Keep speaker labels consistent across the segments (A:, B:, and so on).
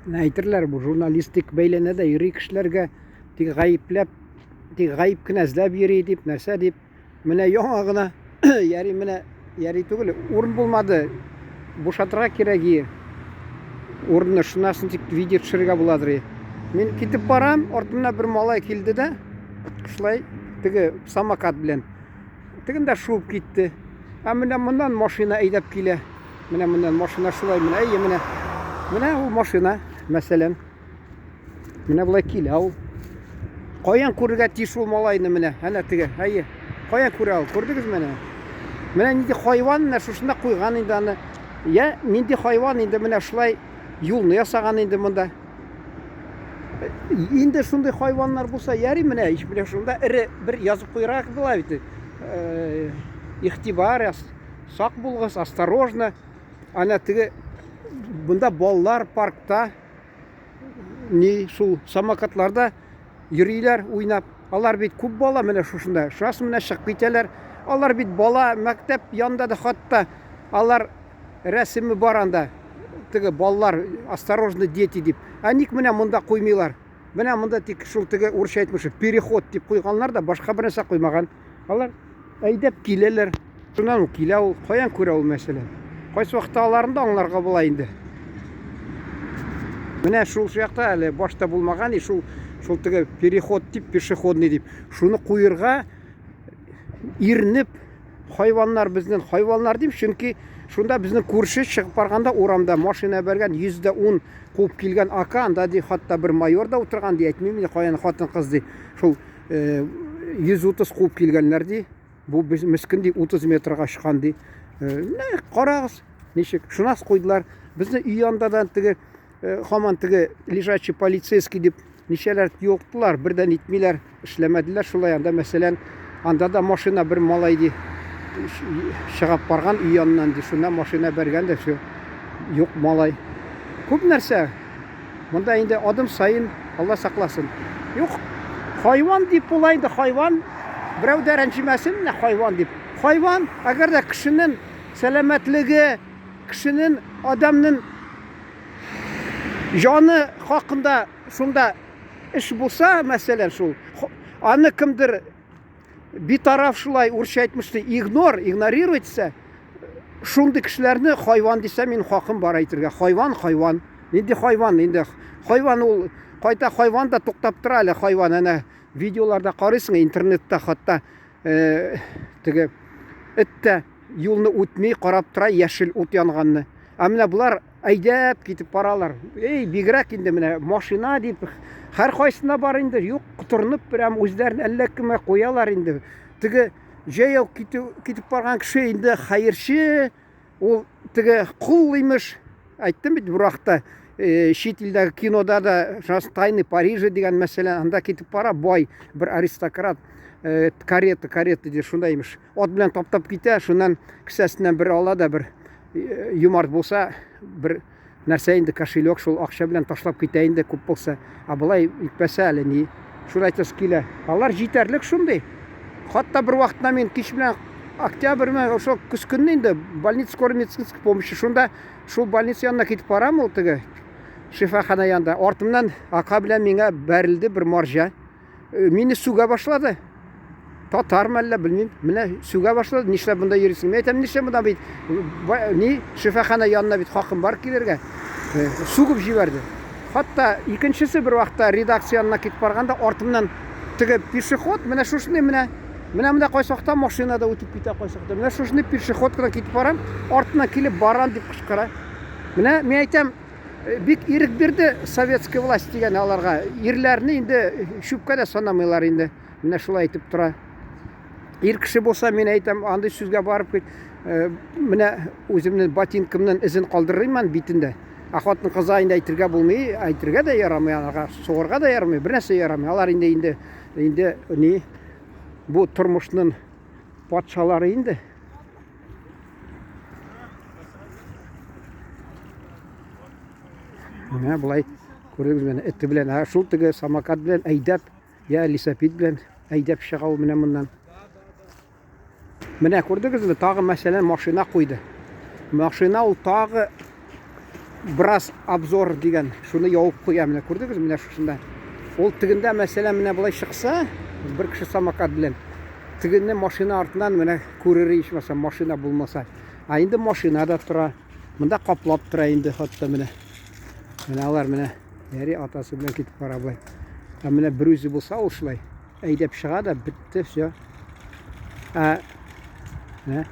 A: Менә әйтерләр, бу журналистик бәйләнә дә йөри кешеләргә, тик гаепләп, тик гаеп кенә эзләп йөри дип, нәрсә дип. Менә яңа гына, яри менә, яри түгел, урын булмады. Бушатырга кирәк ие. Урынны шунасын тик видео төшерергә буладыр. Мин китеп барам, артымнан бер малай килде дә, шулай теге самокат белән. Тегендә шуып китте. Ә менә моннан машина әйдәп килә. Менә моннан машина шулай менә, әйе, менә. Менә ул машина, мәсәлән. Менә болай килә ул. Каян күрергә тиеш ул малайны менә? Әнә теге, әйе. Каян күрә ул? Күрдегез менә? Менә нинди хайван менә шушында куйган инде аны. Я нинди хайван инде менә шулай юлны ясаган инде монда. Инде шундый хайваннар булса, яри менә, ич менә шунда эре бер язып куйрак була бит. Э, игътибар, сак булыгыз, осторожно. Ана теге бында балалар паркта ни шул самокатларда йөриләр уйнап. Алар бит күп бала менә шушында. Шуннан менә чыгып китәләр. Алар бит бала мәктәп янында да хатта алар Рәсеме бар анда. Теге баллар, осторожно, дети дип. Ә ник менә монда куймыйлар? Менә монда тик шул теге урысча әйтмешли, переход дип куйганнар да, башка бер нәрсә куймаган. Алар әйдәп киләләр. Шуннан ул килә ул, каян күрә ул мәсәлән. Кайсы вакытта аларын да аңларга була инде. Менә шул якта әле башта булмаган и шул шул теге переход дип, пешеходный дип. Шуны куерга иренеп Хайваннар безнең хайваннар дим, чөнки шунда безнең күрше чыгып барганда урамда машина бәргән 110 куып килгән ака, анда ди хатта бер майор да утырган ди, әйтмим инде каян хатын кыз ди. Шул 130 куып килгәннәр ди. Бу без мескен ди 30 метрга очкан ди. Менә карагыз, ничек. Шунас куйдылар. Безне өй янында да теге һаман теге лежачий полицейский дип ничәләр юктылар, бердән итмиләр, эшләмәделәр шулай. Анда, мәсәлән, анда да машина бер малай ди чыгып барган өй яныннан ди, шунда машина бәргән дә все. Юк малай. Күп нәрсә. Монда инде адым саен Алла сакласын. Юк, хайван дип була инде хайван. Берәү дә рәнҗемәсен менә хайван дип. Хайван, әгәр дә кешенең сәламәтлеге, кешенең, адамның Җаны хакында шунда эш булса, мәсәлән, шул, аны кемдер битараф шулай урысча әйтмешли, игнор, игнорируется, шундый кешеләрне хайван дисә, мин хакым бар әйтергә. Хайван, хайван. Нинди хайван инде? Хайван ул кайта хайван да туктап тора әле хайван. Әнә видеоларда карыйсың, интернетта хатта э, теге эт тә юлны үтми карап тора яшел ут янганны. Ә менә болар әйдәп китеп баралар. Эй, бигрәк инде менә машина дип һәр кайсында бар инде. Юк, котырынып прям үзләрен әллә кемгә куялар инде. Теге җәяү китеп барган кеше инде хәерче, ул теге кул имеш. Әйттем бит бер вакытта э, чит илдәге кинода да шунысы Тайны Парижа дигән мәсәлән, анда китеп бара бай бер аристократ э, карета, карета ди шунда имеш. Ат белән таптап китә, шуннан кесәсеннән бер ала да бер э, юмарт булса, бер нәрсә инде кошелек шул акча белән ташлап китә инде күп булса. Ә болай итмәсә әле ни. Шуны әйтәсе килә. Алар җитәрлек шундый. Хатта бер вакытта мин кич белән октябрьме, ошо көз көнне инде больница скорой медицинской помощи шунда шул больница янына китеп барам ул теге шифахана янында. Артымнан ака белән миңа бәрелде бер марҗа. Э, мине сүгә башлады. Татар мәллә, белмим. Менә сүгә башлады. Нишләп монда йөрисең? Мин әйтәм, нишләп монда бит ни шифахана янына бит хакым бар килергә. Э, сүгеп җибәрде. Хатта икенчесе бер вакытта редакция янына китеп барганда артымнан теге пешеход менә шушындый менә менә монда кайсы вакытта машина да үтеп китә кайсы вакытта. Менә шушындый пешеход кына китеп барам, артыннан килеп барам дип кычкыра. Менә мин әйтәм, Бик ирек бирде советская власть дигән аларга. Ирләрне инде чүпкә дә санамыйлар инде. Менә шулай әйтеп тора. Ир кеше булса, мин әйтәм, андый сүзгә барып кит, э, менә үземнең ботинкамның эзен калдырырмын битендә. Ә хатын кызга инде әйтергә булмый, әйтергә дә ярамый аларга, сугарга да ярамый, бер нәрсә ярамый. Алар инде инде инде ни бу тормышның патшалары инде. Менә болай күрдегез менә эте белән, ә шул теге самокат белән әйдәп, я лисапид белән әйдәп чыга ул менә моннан. Менә күрдегезме, тагы мәсәлән машина куйды. Машина ул тагы Бераз обзор дигән, шуны явып куя, менә күрдегез, менә шушында. Ул тегендә, мәсәлән, менә болай чыкса, бер кеше самокат белән, тегенне машина артыннан менә күрер ичмаса, машина булмаса. Ә инде машина да тора. Монда каплап тора инде хатта менә. Менә алар менә яри атасы белән китеп бара болай. Ә менә бер үзе булса ул шулай әйдәп чыга да бетте, все. Ә менә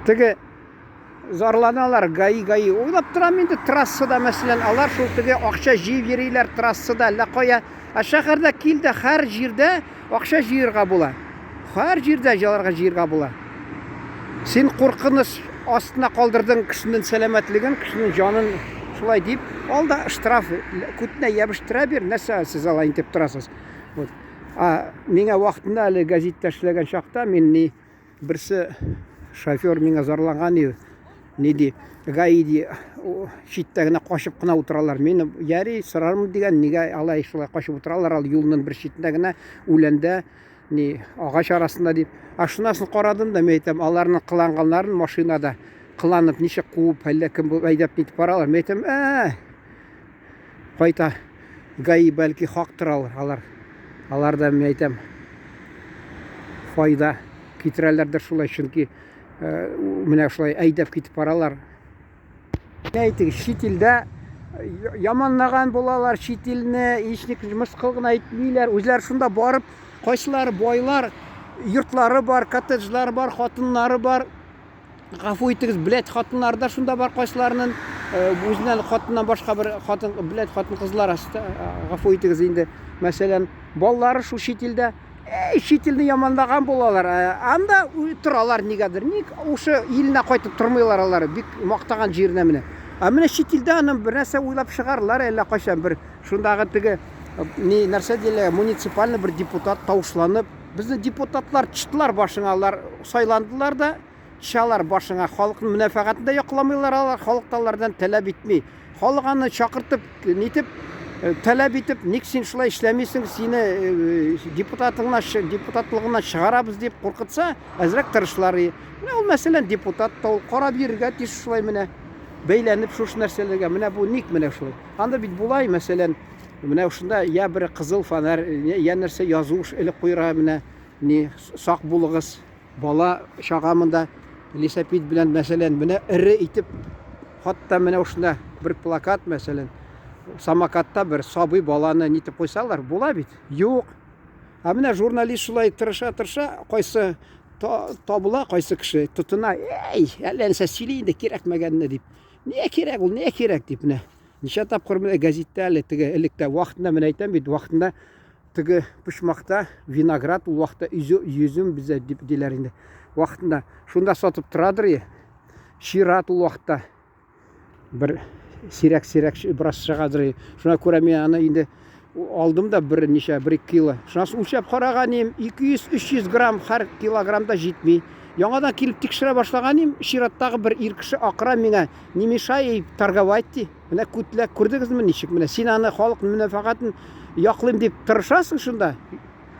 A: теге зарланалар, ГАИ, ГАИ. Уйлап торам инде трассада, мәсәлән, алар шул теге акча җыеп йөриләр трассада, әллә кая. Ә шәһәрдә кил дә һәр җирдә акча җыерга була. Һәр җирдә җаларга җыерга була. Син куркыныч астына калдырдың кешенең сәламәтлеген, кешенең җанын шулай дип, ал да штраф күтенә ябыштерә бир, нәрсә сез алай итеп торасыз. Вот. А миңа вакытында әле газетта эшләгән чакта мин ни берсе шофер миңа зарланган иде. Ни ди, ГАИ ди, читтә генә качып кына утыралар. Мин яри сорармын дигән, нигә алай шулай качып утыралар, ал юлның бер читендә генә үләндә ни агач арасында дип. Ә шуннан соң карадым да, мин әйтәм, аларның кыланганнарын машинада кыланып, ничек куып, әллә кем булып әйдәп нитеп баралар. Мин әйтәм, ә, кайта ГАИ бәлки хактыр алар. Алар да, мин әйтәм, файда китерәләрдер шулай, чөнки менә шулай әйдәп китеп баралар. Әйтик, чит илдә яманлаган булалар чит илне, һичник мыскыл гына итмиләр. Үзләре шунда барып, кайсылары байлар, йортлары бар, коттеджлары бар, хатыннары бар. Гафу итегез, блядь, хатыннары да шунда бар кайсыларының. Үзеннән хатыннан башка бер хатын, блядь, хатын-кызлар, гафу итегез инде. Мәсәлән, балалары шул чит илдә. Әй, чит илне яманлаган булалар. Анда торалар нигәдер. Ник ушы иленә кайтып тормыйлар алар, бик мактаган җиренә менә. Ә менә чит илдә аның бер нәрсә уйлап чыгарлар әллә кайчан бер шундагы теге ни нәрсә диләр, муниципальный бер депутат тавышланып, безнең депутатлар чыттылар башыңа, алар сайландылар да, Чалар башыңа, халыкның мөнәфәгатен дә якламыйлар алар, халык та алардан таләп итми. Халык аны чакыртып, нитеп, таләп итеп, ник син шулай эшләмисең, сине депутатыңнан, депутатлыгыннан чыгарабыз дип куркытса, әзрәк тырышлар. Менә ул, мәсәлән, депутат та ул карап йөрергә тиеш шулай менә, бәйләнеп шушы нәрсәләргә. Менә бу ник менә шулай? Анда бит болай, мәсәлән, менә шунда я бер кызыл фонарь, я нәрсә язу элеп куйырга менә, ни, сак булыгыз. Бала чага монда лесопед белән, мәсәлән, менә эре итеп, хатта менә шунда бер плакат, мәсәлән, самокатта бер сабый баланы нитеп куйсалар, була бит. Юк. Ә менә журналист шулай тырыша-тырыша, кайсы табыла, кайсы кеше тотына, әй, әллә нәрсә сөйли инде кирәкмәгәнне дип. Нигә кирәк ул, нигә кирәк дип менә. Ничә тапкыр менә гәзиттә әле теге электә вакытында менә әйтәм бит, вакытында теге почмакта виноград ул вакытта йөзем бездә дип диләр инде. Вакытында шунда сатып торадыр и. Чират ул вакытта бер сирәк-сирәк бераз чыгадыр. Шуңа күрә мин аны инде алдым да бер ничә, бер ике кило. Шуннан соң үлчәп караган идем, 200-300 грамм һәр килограммда җитми. Яңадан килеп тикшерә башлаган идем, чираттагы бер ир кеше акыра миңа, не мешай торговать ди. Менә күтләк күрдегезме ничек? Менә син аны халык мәнфәгатен яклыйм дип тырышасың шунда.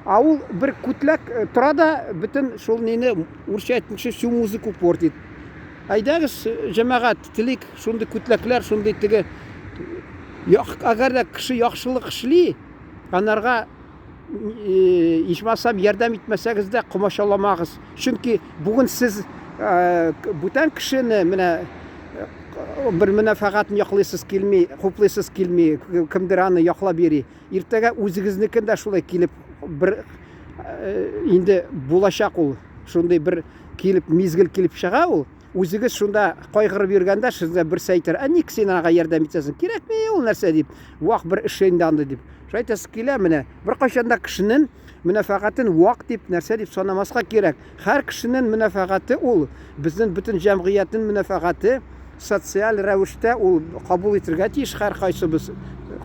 A: А ул бер күтләк э, тора да бөтен шул нине урысча әйтмешли всю музыку портит. Әйдәгез, э, җәмәгать, телик шундый күтләкләр, шундый теге әгәр дә кеше яхшылык эшли, анарга э, ичмасам ярдәм итмәсәгез дә комачауламагыз. Чөнки бүген сез бүтән кешене менә бер мәнфәгатен яклыйсыз килми, хуплыйсыз килми, кемдер аны яклап йөри. Иртәгә үзегезнекен дә шулай килеп бер э, инде булачак ул. Шундый бер килеп мизгел килеп чыга ул. Үзегез шунда кайгырып йөргәндә сезгә берсе әйтер, ә ник син аңа ярдәм итәсең? Кирәкми ул нәрсә дип. Вак бер эш инде анда дип. Шулай әйтәсе килә менә. Беркайчан да кешенең мөнәфәгатен вак дип нәрсә дип санамаска кирәк. Һәр кешенең мөнәфәгате ул, безнең бөтен җәмгыятьнең мөнәфәгате социаль рәвештә ул кабул итергә тиеш һәркайсыбыз.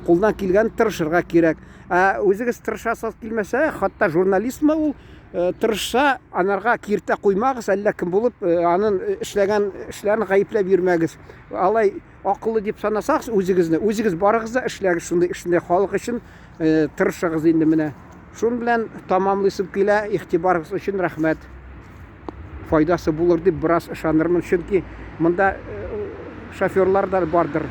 A: Кулдан килгән тырышырга кирәк. Ә үзегез тырышасыгыз килмәсә, хатта журналистмы ул, э, тырышса, анарга киртә куймагыз, әллә кем булып, э, анын эшләгән эшләрен гаепләп йөрмәгез. Алай акыллы дип санасагыз үзегезне, үзегез барыгыз да эшләгез шундый эшне халык өчен э, тырышыгыз инде менә. Шуның белән тамамлыйсым килә. Игътибарыгыз өчен рәхмәт. Файдасы булыр дип бераз ышанырмын, чөнки монда э, шоферлар да бардыр.